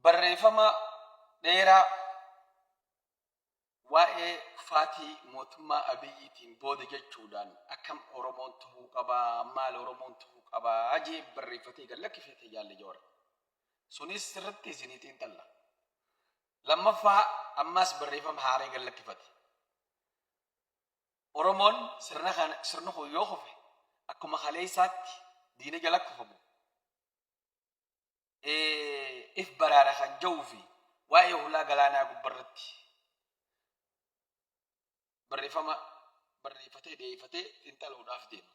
Barreeffama dheeraa waa'ee kufaatii mootummaa Abiyyiitiin booda jechuudhaan akkam Oromoon tahuu qabaa, maal Oromoon tahuu qabaa jee barreeffatee gad lakkifate Jaalle Jawar. Sunis sirritti isinii xiinxalla. Lammaffaa ammaas barreeffama haaree gad lakkifate. Oromoon sirna kana sirni kun yoo kufe akkuma kaleessaatti diina jala kufamu if baraara kan ja'uu fi waa'ee hulaa galaanaa gubbarratti barreeffama barreeffatee dhiyeeffatee xiinxaluudhaaf deema.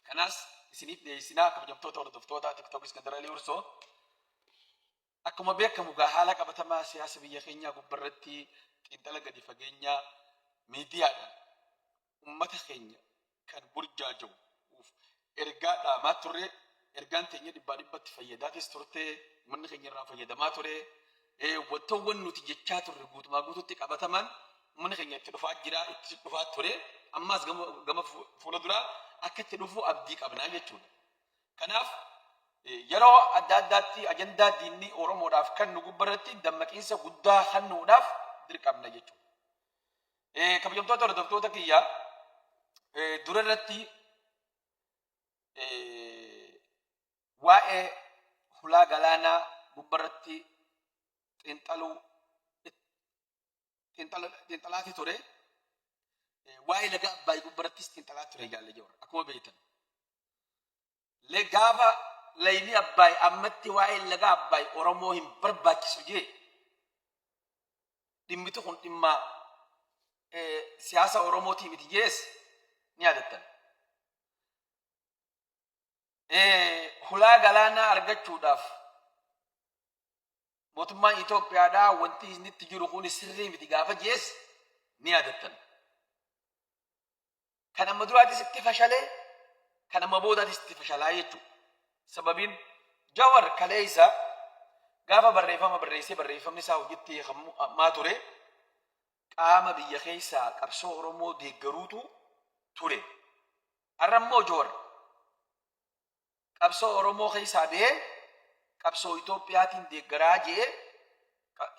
Kanaas isiniif dhiyeessinaa, kabajamtoota hordoftoota TikTok Iskandar Alii Ursoo. Akkuma beekamu gaa haala qabatamaa siyaasa biyya keenyaa gubbarratti xiinxala gadi fageenyaa miidiyaadhaan ummata keenya kan burjaaja'uuf ergaa dhaamaa turre. Ergaan teenya dhibbaa dhibbatti fayyadaatis turte, uummanni keenya irraa fayyadamaa ture. Wantoowwan nuti jechaa turre guutumaa guututti qabatamaan uummanni keenya itti dhufaa jira, itti dhufaa ture, ammaas gama fuula duraa akka itti dhufu abdii qabnaa jechuudha. Kanaaf yeroo adda addaatti ajandaa diinni Oromoodhaaf kennu gubbarratti dammaqiinsa guddaa kennuudhaaf dirqamna jechuudha. Kabajamtoota hordoftoota kiyya, dura irratti waa'ee hulaa galaanaa gubbarratti xiinxaluu xiinxalaati ture. Waa'ee laga Abbaay gubbarrattis xiinxalaa ture Jaalle Jawar akkuma beektan. Gaafa layni Abbaay ammatti waa'ee laga Abbaay Oromoo hin barbaachisu jee, dhimmitu kun dhimma siyaasa Oromootii miti jees ni yaadattan. Hulaa galaanaa argachuudhaaf mootummaan Itoophiyaadhaa wanti inni jiru kun sirrii miti gaafa jees ni yaadattan. Kan amma duraatis itti fashalee, kan amma boodaatis itti fashalaa jechuudha. Sababiin Jawar kaleessa gaafa barreeffama barreessee barreeffamni isaa hojiitti hiikamaa ture, qaama biyya keessaa qabsoo Oromoo deeggaruutu ture. Har'a immoo Jawar qabsoo Oromoo keessaa ba'ee qabsoo Itoophiyaatiin deeggaraa jee,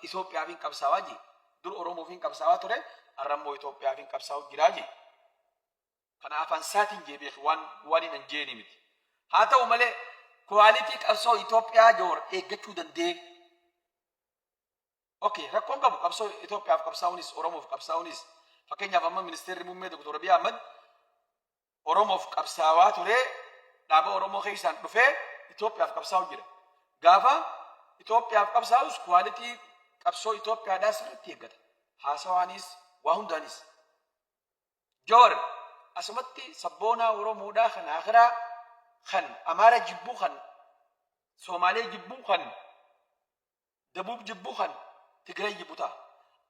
Itoophiyaafiin qabsaawaa jee. Dur Oromoofiin qabsaawaa ture, har'a immoo Itoophiyaafiin qabsaa'u jiraa jee. Kana afaan isaatiin jee beeku, waan hin jeeni miti. Haa ta'u malee quality qabsoo Itoophiyaa Jawar eeggachuu danda'e. Okay, rakkoon qabu, qabsoo Itoophiyaaf qabsaa'uunis Oromoof qabsaa'uunis, fakkeenyaaf amma ministeerri muummee Dr. Abiy Ahmad Oromoof qabsaawaa ture, dhaaba Oromoo keessaan dhufee Itoophiyaaf qabsaa'u jira. Gaafa Itoophiyaaf qabsaa'us quality qabsoo Itoophiyaadhaa sirriitti eeggata. Haasawaanis waa hundaanis. Jawar asumatti sabboonaa Oromoodhaa kan akiraa, kan Amaara jibbuu, kan Somaalee jibbuu, kan Dabuub jibbuu, kan Tigraay jibbu ta'a.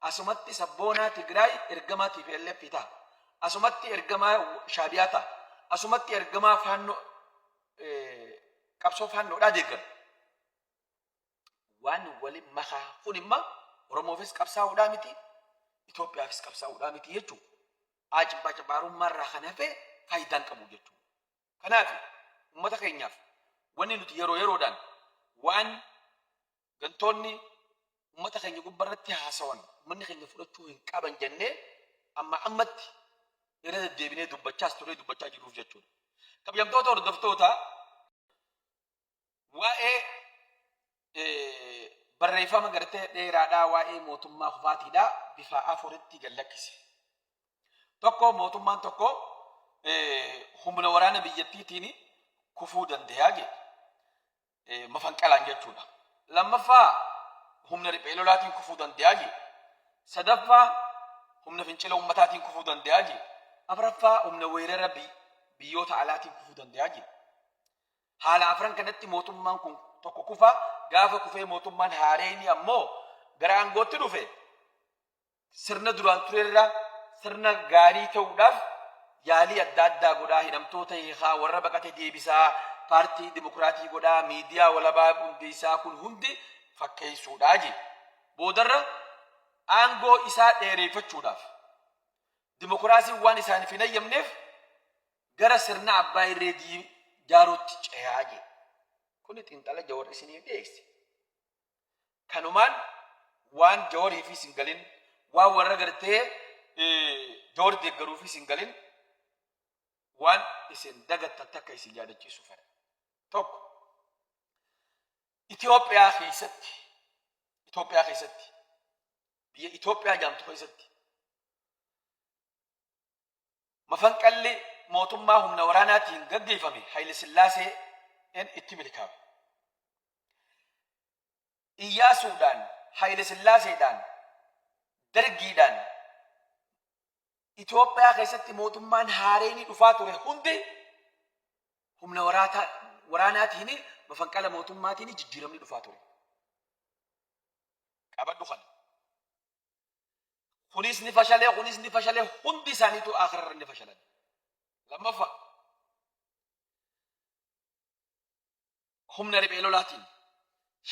Asumatti sabboonaa Tigraay ergamaa TPLF ta'a. Asumatti ergamaa Shaabiyaa ta'a. Asumatti ergamaa Faannoo, qabsoo Faannoodhaa deeggara. Waan waliin makaa kun imma Oromoofis qabsaa'uudhaa miti, Itoophiyaafis qabsaa'uudhaa miti jechuudha. Acibbaa cibaarummaa irraa kan hafe faayidaan qabu jechuudha. Kanaaf uummata keenyaaf wanni nuti yeroo yeroodhaan waan gantoonni uummata keenya gubbarratti haasawan uummanni keenya fudhachuu hin qaban jennee amma ammatti irra deddeebinee dubbachaas turee dubbachaa jirruuf jechuudha. Kabajamtoota hordoftoota, waa'ee barreeffama gartee dheeraadhaa waa'ee mootummaa kufaatiidhaa bifa afuritti gad lakkise. Tokko, mootummaan tokko humna waraana biyyattiitiin kufuu danda'a jedhe. Mafanqalaan jechuudha. Lammaffaa, humna riphee lolaatiin kufuu danda'a jedhe. Sadaffaa, humna fincila ummataatiin kufuu danda'a jedhe. Afuraffaa, humna weerara biyyoota alaatiin kufuu danda'a jedhe. Haala afran kanatti mootummaan kun tokko kufa. Gaafa kufee mootummaan haareenii ammoo gara aangootti dhufe, sirna duraan turerra sirna gaarii ta'uudhaaf yaalii adda addaa godhaa, hidhamtoota hiikaa, warra baqate deebisaa, paartii dimokiraatii godhaa, miidiyaa walabaa hundeessaa, kun hundi fakkeessuudhaa jee. Boodarra aangoo isaa dheereeffachuudhaaf dimokiraasiin waan isaaniif hin hayyamneef gara sirna abbaa irree jaaruutti cehaa jee. Kuni xiinxala Jawar isiniif dhiyeesse. Kanumaan waan Jawariifis hin galin, waan warra gartee Jawar deeggaruufis hin galin, waan isin dagattan takka isin yaadachiisuu fedha. Tokko, Itoophiyaa keessatti, Itoophiyaa keessatti, biyya Itoophiyaa jaamtu keessatti mafanqalli mootummaa humna waraanaatiin gaggeeffame Haile Sillaaseen itti milkaa'e. Iyyaasuudhaan, Haile Sillaaseedhaan, Dargiidhaan Itoophiyaa keessatti mootummaan haareenii dhufaa ture hundi humna waraanaatiin mafanqala mootummaatiin jijjiiramni dhufaa ture. Qabadhu kana. Kunis ni fashalee, kunis ni fashalee, hundi isaaniitu aakhirarra ni fashalan. Lammaffaa, humna riphee lolaatiin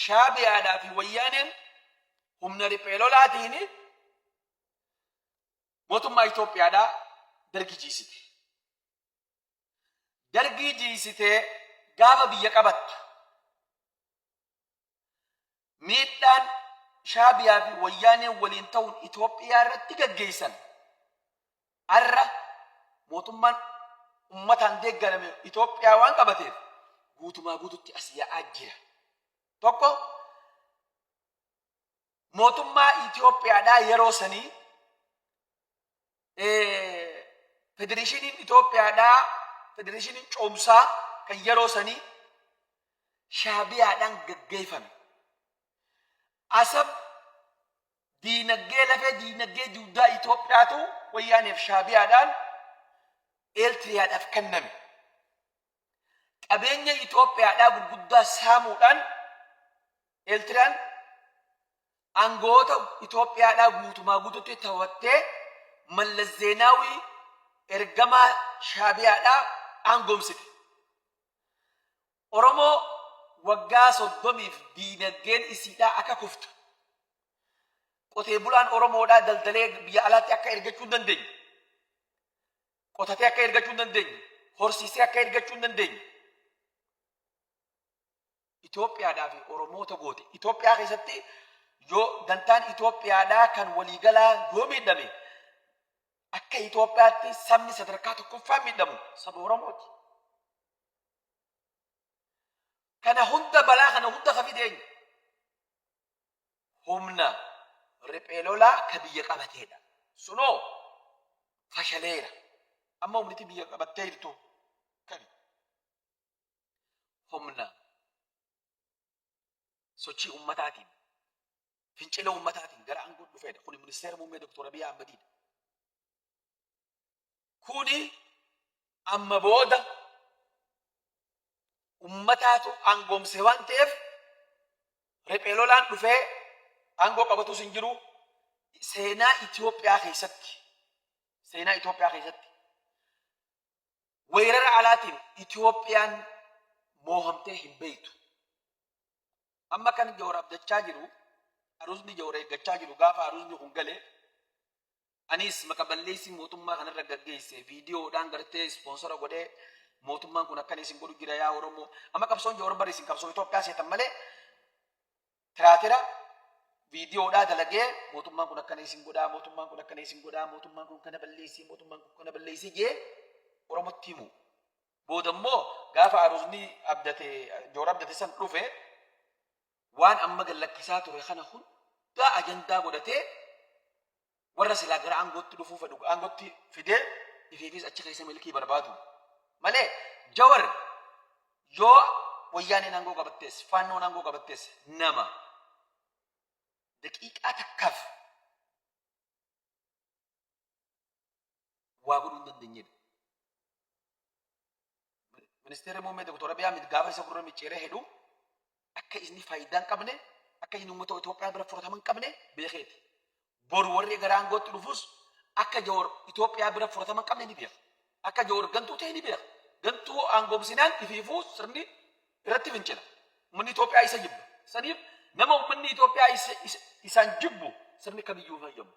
Shaabiyaadhaa fi Wayyaaneen humna riphee lolaatiin mootummaa Itoophiyaadhaa Dargii jiisite. Dargii jiisitee gaafa biyya qabattu miidhaan Shaabiyaa fi Wayyaaneen waliin ta'uun Itoophiyaa irratti gaggeessan har'a mootummaan ummataan deeggarame Itoophiyaa waan qabateef guutumaa guututti as yaa'aa jira. Tokko, mootummaa Itoophiyaadhaa yeroo sanii federeeshiniin Itoophiyaadhaa, federeeshiniin coomsaa kan yeroo sanii Shaabiyaadhaan gaggeeffame. Asab diinagdee, lafee diinagdee dugdaa Itoophiyaatu Wayyaaneef Shaabiyaadhaan Eertiriyaadhaaf kenname. Qabeenya Itoophiyaadhaa gurguddaa saamuudhaan Eertiriyaan aangoota Itoophiyaadhaa guutumaa guututti to'attee Mallas Zeenaawii ergamaa Shaabiyaadhaa aangoomsite. Oromoo waggaa 30f diinagdeen isiidhaa akka kuftu, qotee bulaan Oromoodhaa daldalee biyya alaatti akka ergachuu hin dandeenye, qotatee akka ergachuu hin dandeenye, horsiisee akka ergachuu hin dandeenye Itoophiyaadhaa fi Oromoota goote. Itoophiyaa keessatti yoo dantaan Itoophiyaadhaa kan waliigalaa yoo miidhame, akka Itoophiyaatti sabni sadarkaa tokkoffaa miidhamu saba Oromooti. Kana hunda, balaa kana hunda ka fide eenyu? Humna riphee lolaa ka biyya qabateedha. Sunoo fashaleera. Amma humniti biyya qabattee jirtu kami? Humna sochii ummataatiin, fincila ummataatiin gara aangoo dhufeedha. Kuni ministeera muummee Dr. Abiy Ahmediidha. Kuni amma booda ummataatu aangoomse waan ta'eef riphee lolaan dhufee aangoo qabatus hin jiru. Seenaa Itoophiyaa keessatti, seenaa Itoophiyaa keessatti weerara alaatiin Itoophiyaan moohamtee hin beektu. Amma kan Jawar abdachaa jiru, aruuzni Jawar eeggachaa jiru, gaafa aruuzni kun gale anis maqa balleessii mootummaa kanarra gaggeesse viidiyoodhaan gartee ispoonsara godhee mootummaan kun akkana isin godhu jira yaa Oromoo. Amma qabsoon Jawar bara isin qabsoo Itoophiyaa seetan malee tiraatira viidiyoodhaa dalagee mootummaan kun akkana isin godhaa, mootummaan kun akkana isin godhaa, mootummaan kun kana balleessii, mootummaan kun kana balleessii jee Oromootti himu. Booda immoo gaafa aruuzni abdate, Jawar abdate san dhufe, waan amma gad lakkisaa ture kana hundaa ajandaa godhatee warra silaa gara aangootti dhufuu fedhu aangootti fidee ifiifis achi keessa milkii barbaadu malee, Jawar yoo Wayyaaneen aangoo qabattees, Faannoon aangoo qabattees, nama daqiiqaa takkaaf waa godhuu hin dandeenyedha. Ministeerri muummee Dr. Abiy Ahmed gaafa isa gurra micciiree hidhu akka inni faayidaa hin qabne, akka inni uummata Itoophiyaa bira fudhatama hin qabne beekeeti. Boru warri gara aangootti dhufus akka Jawar Itoophiyaa bira fudhatama hin qabne ni beeka. Akka Jawar gantuu ta'e ni beeka. Gantuu aangoomsinaan ifiifuu sirni irratti fincila. Uummanni Itoophiyaa isa jibba. Saniif nama uummanni Itoophiyaa isaan jibbu sirni kamiyyuu hin hayyamu.